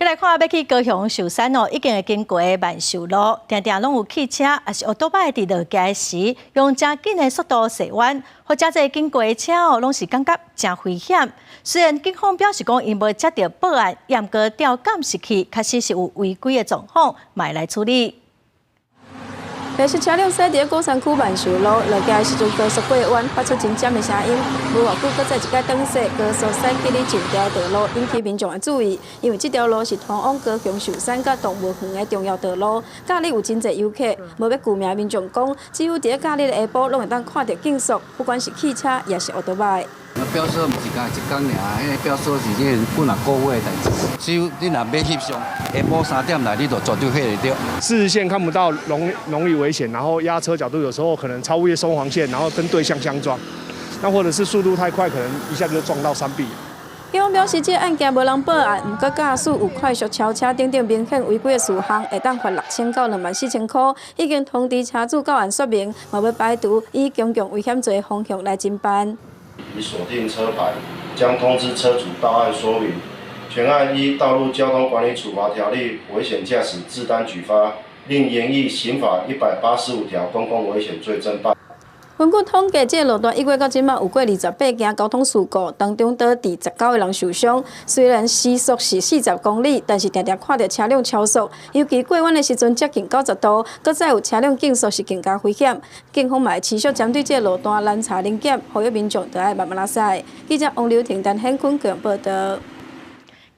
閣來看欲去高雄壽山哦，已經會經過萬壽路，定定攏有汽車抑是歐多擺佇落街時，用誠緊的速度踅彎，予誠濟經過的車哦，攏是感覺誠危險。雖然警方表示講𪜶無接著報案，毋過調監視器確實是有違規的狀況，嘛會來處理。白色車輛駛佇鼓山區萬壽路落街時陣高速過彎，發出真尖的聲音。無偌久，閣再一擺轉踅高速駛去咧上條道路，引起民眾的注意。因為這條路是通往高雄壽山佮動物園的重要道路，假日有真濟遊客。無欲具名民眾講，幾乎佇咧假日的下晡，攏會當看著競速，不管是汽車抑是歐多擺。飆速毋是干一工爾，彼個飆速是這幾若個月的代誌。只有你若欲翕相，下晡3點來，你就絕對翕會著。視線看不到，容易危險，然後壓車角度有時候可能超越雙黃線，然後跟對向相撞，那或者是速度太快，可能一下就撞到山壁。警方表示，這個案件無人報案，毋過駕駛有快速超車等等明顯違規的事項，會當罰6000到24,000箍。已經通知車主到案說明，嘛欲排除以公共危險罪的方向來偵辦。已鎖定車牌，將通知車主到案說明。全案依《道路交通管理處罰條例》危險駕駛自單舉發，另研議刑法185條公共危險罪偵辦。根據統計，這個路段1月到這馬有過28件交通事故，當中導致19個人受傷。雖然時速是40公里，但是定定看著車輛超速，尤其過彎的時陣接近90度，閣再有車輛競速是更加危險。警方嘛會持續針對這個路段攔查臨檢，呼籲民眾著愛慢慢仔駛。記者王劉婷、陳顯坤報導。